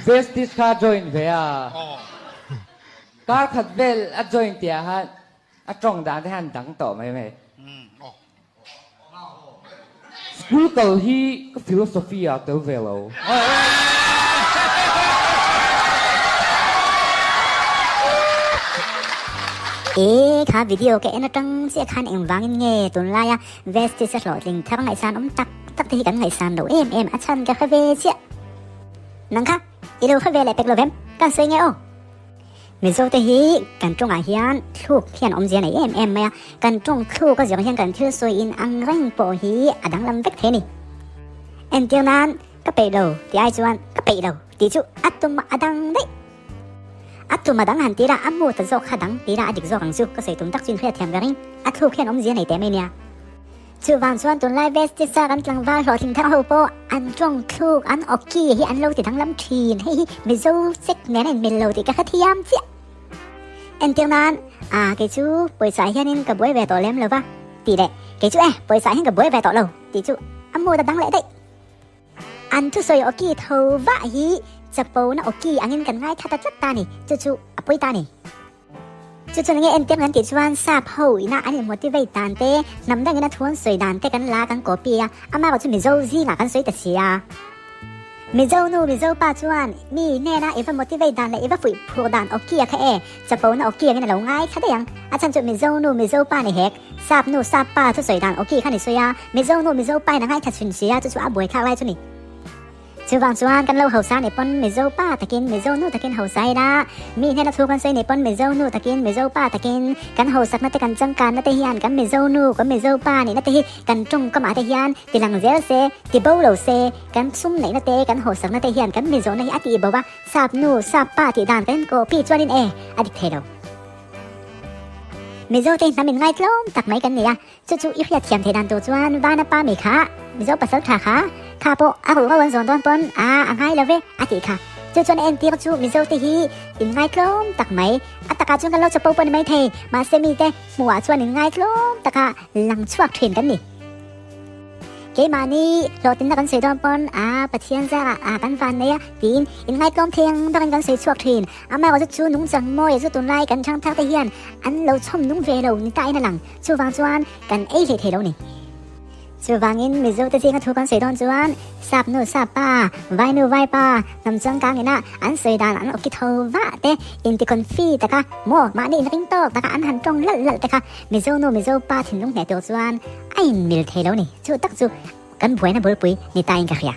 Vestige kha join ve a. Kar khat vel a join tih ah khan a tawng dan te khan dang tawh mai mai. School kal hi ka philosophy ah tel ve lo. E kha video ka en atang chiah khan engvangin nge tunlaia Vestige a hlawhtling thar ngaihsan awm tak tak te hi kan ngaihsan lo em em a chhan ka hre ve chiah. Nang kha i lo hre ve leh pek lo vem kan sawi nge aw. Mizo te hi kan tawngah hian thluk hian awmzia nei em em mai a, kan tawng thluk a zir hian kan thil sawi in ang reng pawh hi a danglam vek thei a ni. Entir nan ka peih lo tih ai chuan ka peih lo tih chu a tum a dang daih. A tum a dang han tira a mu ta zawk kha dang tira a dik zawk ang chu ka sawi tum tak chu in hriat thiam ka ring. A thluk hian awmzia nei teh mai nia. Chuvang chuan tunlai Vestisa kan tlangval hlawhtling thar ho pawh an tawng thluk, an awki hi an lo ti danglam thin. Hei hi Mizo chek nen a inmil lo tih ka hrethiam chiah. Entir nan, A kei chu pawisa hianin ka buai ve tawh lem lo va tih leh Kei chu e, pawisa hian ka buai ve tawh lo tih chu a mood a dang leh daih. An thusawi awki tho vah hi chapona awki angin kan ngaithla ta tlat ta ni, chu chu a pawi ta ni. Chu chuan nge entir kan tih chuan sap ho ina an in motivate dan te, hnam dangin a thu an sawi dan te kan la kan copy a, amaherawh chu Mizo zingah kan sawi ta si a. Mizo nu Mizo pa chuan mi hnena i va motivate dan leh i va fuih phur dan awki a kha e, chapona awki angin a lo ngaithla daih ang. A chhan chu Mizo nu Mizo pa ni hek, sap nu sap pa thu sawi dan awki kha ni sawi a, Mizo nu Mizo pa in a ngaithla chhun si a, chu chu a buaithlak lai chu ni. Chuvang chuan kan lo hausa nih pawn Mizo pa takin Mizo nu takin hausa ila, mi hnena thu kan sawi nih pawn Mizo nu takin Mizo pa takin kan hausakna te kan changkanna te hian kan Mizo nu kan Mizo pa nihna te hi kan tawngkamah te hian ti lang zel se, ti bo lo se, kan sum neihna te kan hausakna te hian kan Mizona hi a tih bo a, sap nu sap pa tih dan kan inkawhpi chuanin e a dik thei lo. Mizo te hnam in ngaitlawm tak mai kan ni a. Chu chu i hriat thiam theih dan tur chuan Vana pa mi kha Mizo pasal tha kha kha pawh a ruh ro an zawn dawn pawn a a ngai lo ve a tih kha. Chu chuan a entir chu Mizo te hi in ngaitlawm tak mai a takah chuan kan lo chapo pawh ni mai thei mahse mite hmuhah chuan in ngaitlawm taka lang chhuak thin kan ni. Keimahni hlawhtlinna kan sawi dawn pawn a Pathian zarah a kan van nei a tiin in ngaitlawm thei ang bakin kan sawi chhuak thin. Amaherawhchu chu nungchang mawi chu tunlai kan thang thar te hian an lo chhawm nung ve lo ni ta in a lang. Chuvang chuan kan ei hlei thei lo ni. Chuvangin Mizo te zinga thu kan sawi dawn chuan sap nu sap pa, vai nu vai pa, hnam changkang ina an sawi dan an awki tho vah te, inti confi taka maw mahni in ring tawk taka an han tawng lalh lalh te kha Mizo nu Mizo pa thinlung hneh tur chuan a inmil thei lo ni. Chu tak chu kan buaina bulpui ni ta in ka hria.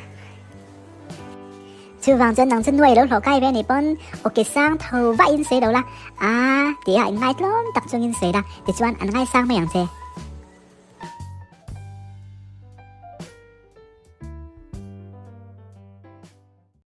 Chuvang chuan nang chu nuai lo hlawh kai ve ni pawn awki sang tho vah in sawi lo la, a tih a in ngaitlawm tak chungin sawi la, tichuan an ngaisang mai ang che.